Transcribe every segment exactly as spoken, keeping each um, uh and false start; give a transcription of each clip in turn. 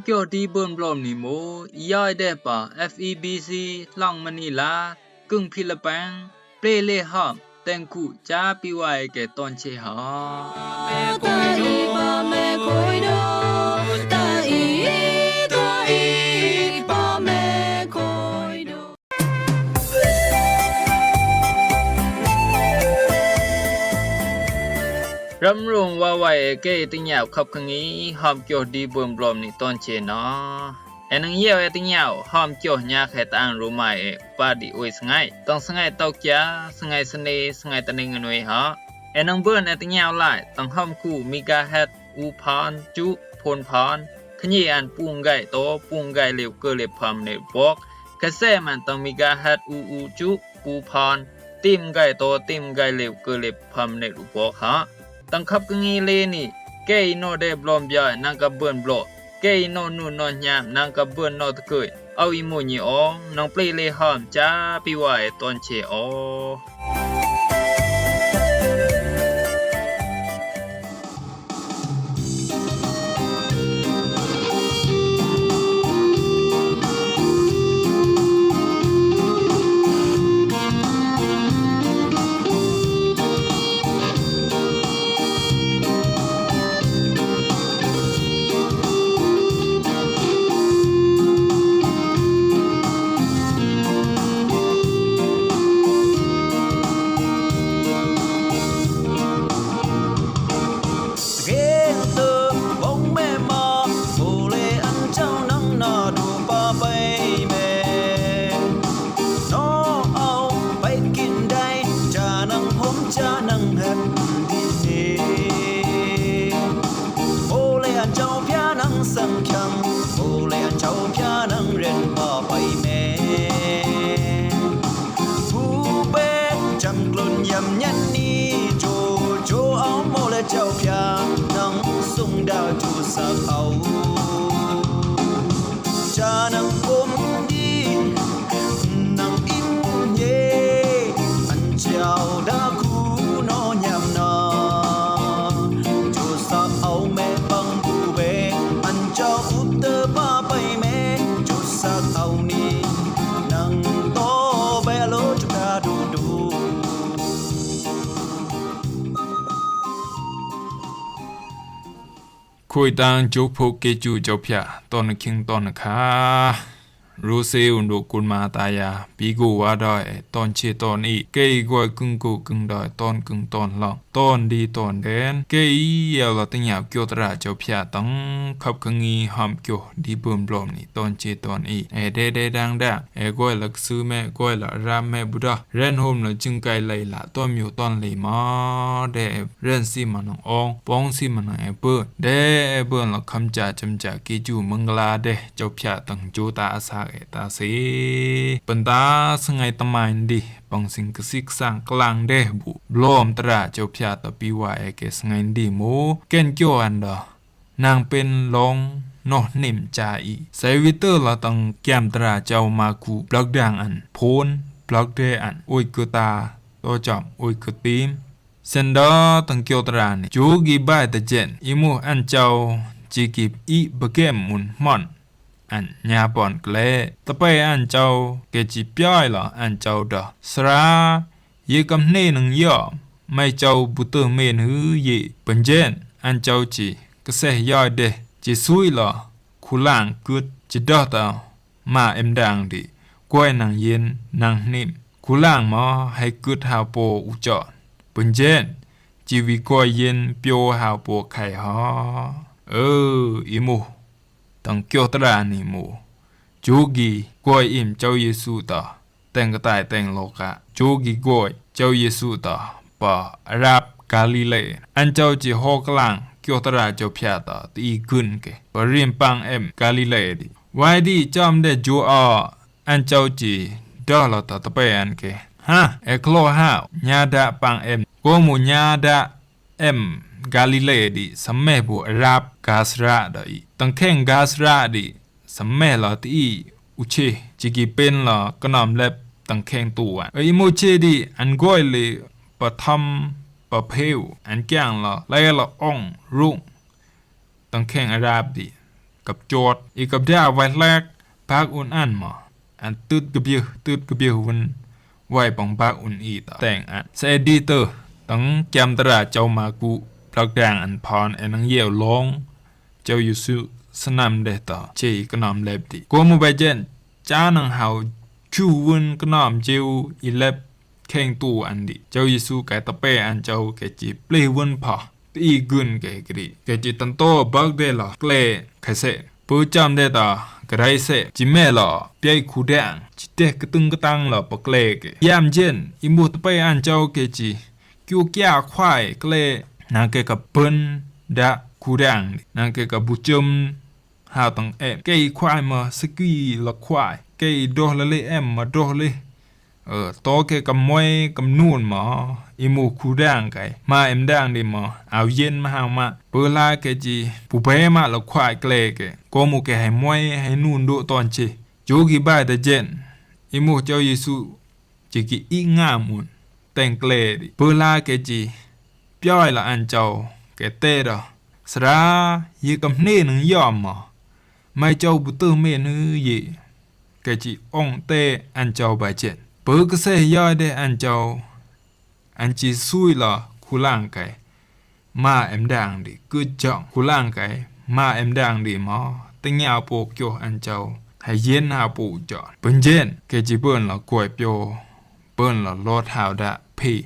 Kyo di bơ̆n blom ni mo, i yoi deh pa F E B C, hlong Manila, kưng Philippines, ple le hom, teng ku, cha pi wai ke ton che ha. Ram rung wa wai e ke teng yau khap kang i, hom kyo di bơ̆n blom ni ton che na. E nang yau e teng yau, hom kyo nya khe ta ang ru mai e, pa di ui sngai. Tong sngai tau kia, sngai sene, sngai ta ning nui ha. E nang bơ̆n e teng yau lai, tong hom ku megahertz u phan, chu, phon phan. Khnyi an pung gai to, pung gai liu ke liu pham ne bok. Khe se man tong megahertz u u chu, u phan. Tim gai to, tim gai liu ke liu pham ne u bok ha. Tang khap kang i le ni, ke i no de blom bia nang ka bơ̆n blo, ke i no nu no nyam nang ka bơ̆n no te kơi. Au i mo nyi ong, nang ple le hom cha pi wai ton che o. Tơgeng tơ bong me ma, bô le ăn chao nang na du pa pai me. Nô au pai kin dai, cha nang hôm cha nang hep di ne. Bô le ăn chao pia nang sang kiang, bô le ăn chao pia nang ren pa pai me. Hu be cham klun yam nyan ni, cho cho au mô le chao pia nang sung da chu sak au. Cha nang ôm di nang im ye, ăn chao da khu no nyam na. Chu sak au me pang bu be, ăn chao u tơ pa pai me, chu sak au ni. Nang to be lo chu ka du du. Khoi tang chu phok ke chu chao phia, ton khing ton kha. Ru se un du kun ma ta ya, pi gu wa doi, ton che ton i, ke i goi kưng ku kưng doi, ton kưng ton hlong. Ton di ton den, ke i yau la teng yau kyo tơra chao phia tang, khap kang i hom kyo di bơ̆n blom ni, ton che ton i. E de de dang dang, e goi la ksư me, goi la ram me bu da. Ren hôm la jing kai lai la, ton myu ton lai ma, de ren si ma nang ong, pong si ma nang e bơ̆n. De e bơ̆n la kham cha cham cha ki ju mangla de, chao phia tang ju ta a sa e ta se. Pân ta sngai ta mai ndi. Pang sing ksik sang klang deh bu. Blom tơra chao phia ta pi wa e ke sngai ndi mo. Ken kyo an da. Nang pen long noh nim cha i. Sai wi tơ la tang kiam tơra chao ma ku blak dang an. Phon blak de an. Oi kơ ta. To cham. Oi kơ tim. Sen da tang kyo tơra ni. Chu gi bai ta jen. I mu an chao. Chi gi i bơkem mun mon. An nya pon kle, tơpai an chao, ke chi piai la an chao da. Sra, ye kam hne nang ya, mai chao bu tơ men hư ye, pân jen, an chao chi, ke seh ya de, chi sui la, khu lang kut, chi da ta, ma em dang di, kuai nang yen, nang hnim, khu lang ma, hai kut ha po u chon. Pân jen, chi wi kuai yen, pio ha po khai ha. Ơ, i mu. Tang kyo tơra ni mu. Chu gi goi im chao Yêsu ta. Teng kơtai teng loka. Chu gi goi chao Yêsu ta. Pa Arab Galile. An chao chi ho klang kyo tơra chao phia ta. Ti i gưn ke. Pa rim pang em Galile di. Wai di cham de ju a. An chao chi. Da la ta tơpai an ke. Ha. E klo ha. Nya da pang em. Ko mu nya da em Galile di, sameh bu Arab Gazra da i. Tang kheng Gazra di, sameh la ti i, u che, chi gi pen la, kơnam lep, tang kheng tuan. Ơ i mu che di, an goi le, pa tham, pa pheu, an kiang la, lai la ong, rung. Tang kheng Arab di, kăp jot, i kăp da wai hlek, bak un an mă, an tut kăbiơh, tut kăbiơh wun, wai păng bak un i ta teng an. Sĕ di tơ, tâng kiam tơra châu ma ku, blak dang an pon, e nâng yeo long, Châu Yêsu sơnăm deh tơ, chê i kơnăm lep di. Kôm u bai jen, cha nâng hao chu wun kơnăm chêu i lep kheng tu an di. Châu Yêsu kai tơ pe an châu ke chi plê wun pha. Ti gưn ke kri. Ke chi tăn tô bak deh lơ. Kle khai sĕ. Pơ chăm deh tơ, krai sĕ. Chi me lơ, piai khu dang. Chi teh kơtưng kơtang lơ pơ kle ke. Yam jen, i mŭ tơ pe an châu ke chi. Kiu kia khoai kle. Nâng ke kăp bơn, da khu dang. Nâng ke kăp bu châm. Hao tâng em, kê i khoai mă sơki lơ khoai, kê i doh lơ lê em mă doh lê. Ơ, to kê kăm môi kăm nun mă, i mŭ khu dang kai, ma em dang di mă, ao yen mă hao mă, pơ la kê chi, pu be mă lơ khoai kle kê, kôm u kê hai môi, hai nun dôk ton chê. Jô ki bai tơ jen, i mŭ Châu Yêsu, Chi ki i ngam un, teng kle di. Pơ la kê chi, pioi lơ an châu, kê tê đơ. Sra, yê kăm hnê nâng yom mă. Mai châu bu tơ mê nư yê. Kê chi ong tê an châu bai chen. Pơ kơ se yoi đê an châu. An chi sui lơ khu lang kai. Ma em dang di, kơ jong. Khu lang kai, ma em dang di mă. Tê ngiao pô kioh an châu. Hai yen ha pô jong. Bơn jen, kê chi bơn lơ kôi pio. Bơn lơ lot hao da, pê.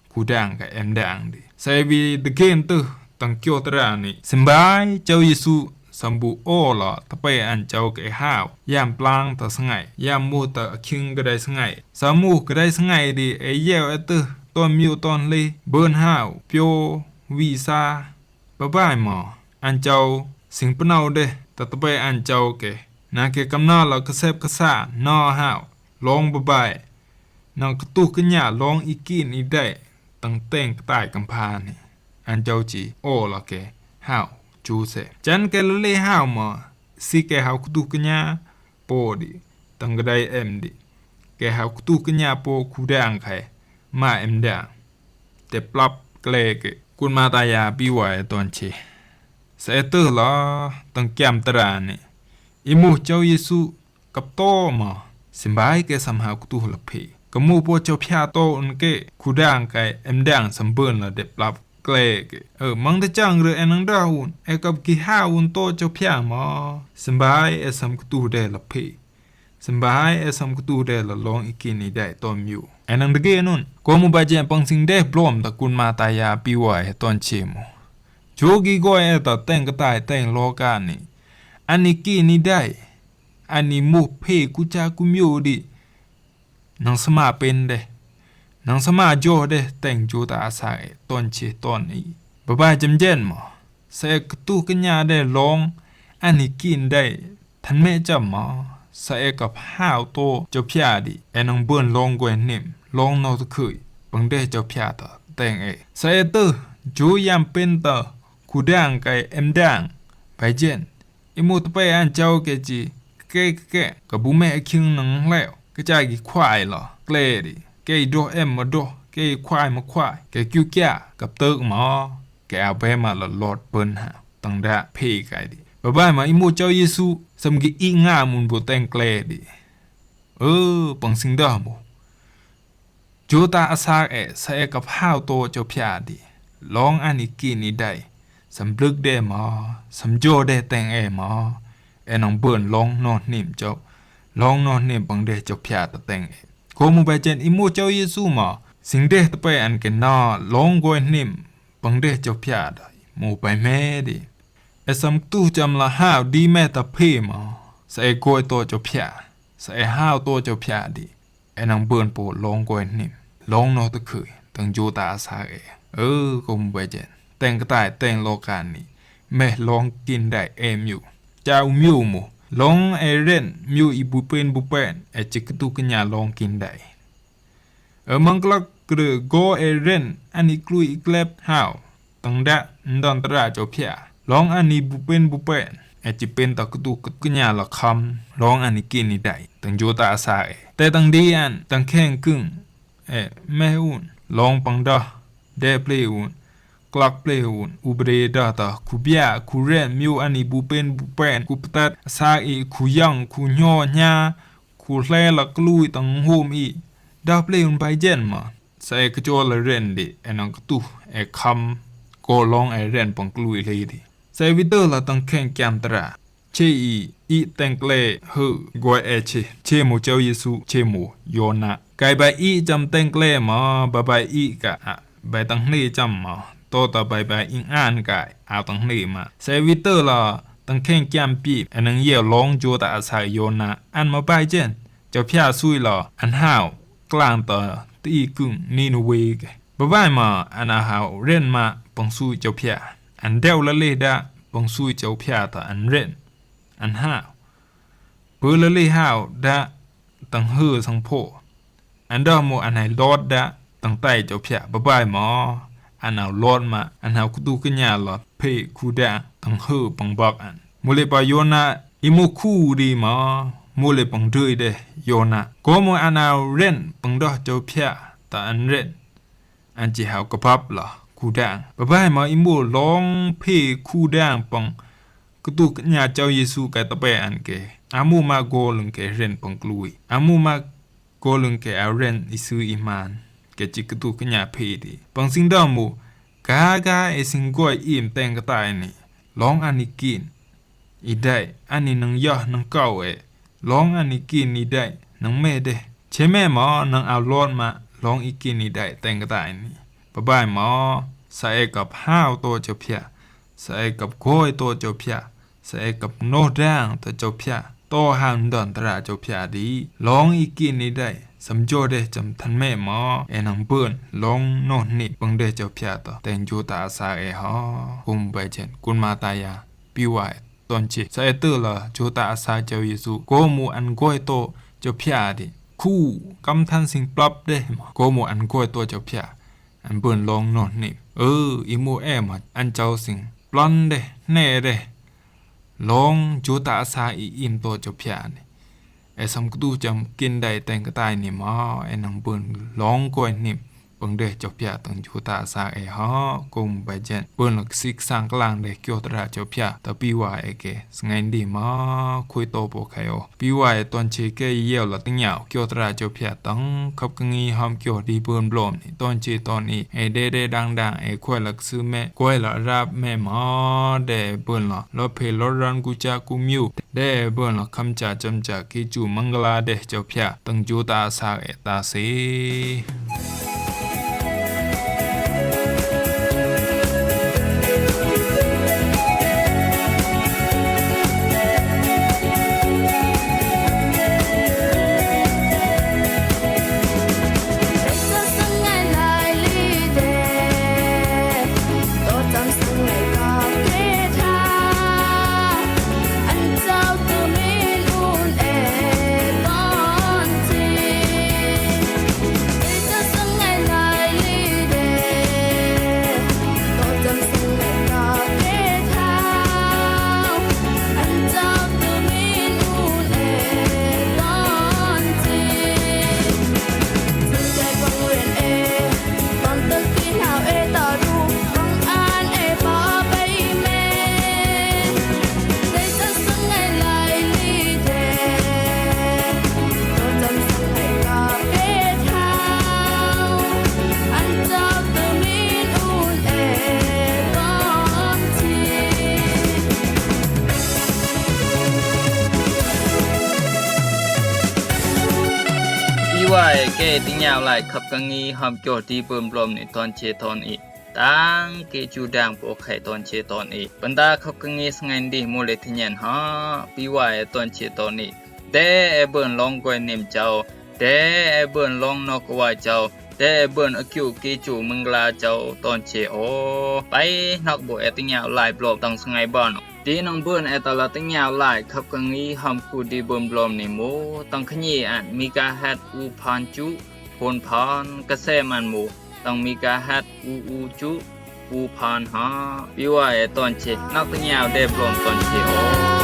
Khu dang kai em dang di. Sai bi dê gen tơ, tâng kioh tơra ni. Sơm bai, Châu Yêsu, sơm bu ô lơ, tơ pe an châu kê hao. Yam plang tơ sơngai. Yam mŭ tơ akhing kơ dai sơngai. Sa mŭ krai sơngai di e yeo e tơ, ton miu ton lê, bơn hao, pio, wi sa, bơbai mă, an châu, sing pơnâu dê, tơ tơ bai an châu kê, nâng kê kăm nơ lơ kơsep kơsa, nơ hao, long bơbai, nâng kơtuh kơnha long i kin i dai, tâng teng kơtai kăm pha ni, an châu chi, ô lơ kê, hao, chu se. Chăn kê lơ lê hao mă, si kê hao kơtuh kơnha, pô di, tâng kơdai em di. Kê hao kơtuh kơnha pô khu dang khai, ma em dang. Tê plap kle kê, kun ma ta ya pi wa e ton chê. Sa e tơ lơ, tâng kiam tơra ni. I mŭ Châu Yêsu, kăp tô mă, sơm bai kê sơm hao kơtuh lơ pê. Kơ mŭ pô châu phia tô un kê, khu dang khai, em dang sơm bơn lơ dê plap. Kle kê. Ơ, măng tơ chang rơ e nâng đa un. E kăp ki ha un tô châu phia mă. Sơm bai e sơm kơtuh dê lơ pê. Sơm bai e sơm kơtuh dê lơ long i kin i dai ton miu. E nâng dê gen un. Kôm u bai jen păng sing dê blom tơ kun ma ta ya pi wa e ton chê mŭ. Jô ki goi e tơ teng kơtai teng lo ka ni. An i kin i dai. An i mŭ pê ku cha ku miu di. Nâng sơma pên dê. Nâng sơma jô dê teng jô ta asa e ton chê ton i. Bơbai jăm jen mă. Sa e kơtuh kơnha dê long an i kin dai than mê jăm mă. Sa e kăp hao tô châu phia di. E nâng bơn long goi hnêm. Long nô tơ khơi. Păng dê châu phia tơ teng e. Sa e tơ jô yam pên tơ khu dang kai em dang. Bai jen. I mŭ tơ pe an châu kê chi, kê kê kê, kơ bu mê khing nâng hleo, kơ chai ki khoai lơ, kle di, kê i doh em mă doh, kê i khoai mă khoai, kê kiu kia, kăp tơk mă, kê ao be mă lơ lot bơn ha, tâng da, pê kai di. Bơbai mă i mŭ Châu Yêsu, sơm ki i ngam un bu teng kle di. Ơ, păng sing đa mŭ. Jô ta asa e, sa e kăp hao tô châu phia di. Long an i kin i dai. Sơm blưk dê mă, sơm jô dê teng e mă. E nâng bơn long nô hnêm châu. Long nô hnêm păng dê châu phia tơ teng e. Kôm u bai chen i mŭ Châu Yêsu mă. Sing dê tơ pe an kê nơ long goi hnêm păng dê châu phia dai. Mŭ bai mê di. E sơm kơtuh chăm lơ hao di mê tơ pê mă. Sa e goi tô châu phia. Sa e hao tô châu phia di. E nâng bơn pô long goi hnêm. Long nô tơ khơi. Tâng jô ta asa e. Ơ, kôm u bai chen. Teng kơtai, teng lo ka ni. Mê long kin dai e miu. Chao miu mŭ. Long e ren, miu i bu pên bu pên. E chi kơtuh kơnha long kin dai. Ơ măng klăk kơ dê gô e ren, an i klui i klep hao. Tâng da, ndon tơra châu phia. Long an i bu pên bu pên. E chi pên tơ kơtuh kơnha lơ khăm. Long an i kin i dai. Tâng jô ta asa e. Tê tâng di an, tâng kheng kưng. E, mê un. Long păng đa. Dê plê un. klak ple un, u bre dah tơ, ku bia, ku ren, miu ani bu pen, bu pen, ku ptat, sa i, ku yang, ku nyo nya, ku hle la klui tang hom i. Dah ple un bai jen ma. Sa e kcho la ren di, e nang ktu, e kham, ko long e ren pang klui le di. Sa e witơ la tang kheng kiam tra. Che i, i teng kle, hơ, goi e che, che mo Chao Yesu, che mo, Yona. Kai bai i cham teng kle ma, ba bai i ka, a, bai tang hne cham ma, to ta bai bai ing an kai, a tang hne ma. Sa e witơ la, tang kheng kiam pi, e nang ye long jo ta a sa Yona, an ma bai jen, Chao Phia sui la, an hao, klang ta, ti kung, Niniwe ke. Ba bai ma, an a hao, ren ma, pang sui Chao Phia. An deu la le da, pang sui Chao Phia ta, an ren. An hao. Bơ la le hao da tang hơ sang pho. An da mo an hai lot da tang tai Chao Phia. Ba bai ma. An hao lot ma. An hao kutu kenya la phe ku da tang hơ pang bak an. Mo le pa Yona i mo ku di ma. Mo le pang drơi de Yona. Ko mo an hao ren pang da Chao Phia ta an ren. An chi hao kapap la, ku dang. Ba bai ma i mo long phe ku dang pang. Kutu kenya Chao Yesu kai ta pe an ke. A mo ma go lung ke ren pang klui. A mo ma go lung ke a ren i su i man. Ke chi kutu kenya phe di. Pang sing da mo. Ka ga e sing goi im teng ka tai ni. Long an i kin. I dai, ani nang yah nang kau e. Long ani kin i dai, nang me de. Che me ma, nang a lot ma, long i kin i dai, teng ka tai ni. Ba bai ma, sa e kap hao to Chao Phia. Sa e kap goi to Chao Phia. Sa e kap noh dang to Chao Phia. To hao ndon tra Chao Phia di. Long i kin i dai, sam jo de cham than me ma, e nang bơn, long noh ni, pang de Chao Phia to. Teng jo ta a sa e ha. Kum bai chen, kun ma ta ya. Pi wai. Ton che, sa e tơ la, jo ta a sa Chao Yesu, ko mu an goi to, Chao Phia di. Khu, kam than sing plap de, ko mu an goi to Chao Phia. An bơn long noh ni. Ơ, i mu e ma, an chao sing. Plan de, ne de. Long, jo ta a sa i im to Chao Phia ni. E sam kutu cham kin dai teng ka tai ni ma, e nang bơn long goi ni. Pang de Chao Phia tang jo ta a sa e ha, kum bai jen. Bơn la sik sang klang de kyo tra Chao Phia, ta pi wa e ke, sngai ndi ma, khui to po khai o. Pi wa e ton che ke yeo la teng yao, kyo tra Chao Phia tang, khap ka ngi ham kyo di bơn blom ni, ton che ton i, e de de dang dang, e khui la su me, khui la rap me ma, de bơn la, lo phe lo ran ku cha ku miu, de bơn la kham cha cham cha ki chu Mangla de Chao Phia tang jo ta a sa e ta se. Pi wa e ke teng yao lai khap ka ngi ham kyo di bơm blom ni ton che ton i. Tang ke chu dang po khai ton che ton i. Bơnda khap ka ngi sngai ndi mu le thnyen ha. Pi wa e ton che ton i. De e bơn long goi nim chao. De e bơn long nok wa chao. De e bơn a kyu ke chu Mangla chao ton che o. Pai nok bo e teng yao lai blom tang sngai ban. Di nang bơn e ta la teng yao lai khap ka ngi ham ku di bơm blom ni mu. Tang khnyi an megahertz u phan chu. Phun phan ka se man mu. Tang megahertz u u chu. U phan ha. Pi wa e ton che. Nok teng yao de blom ton che o.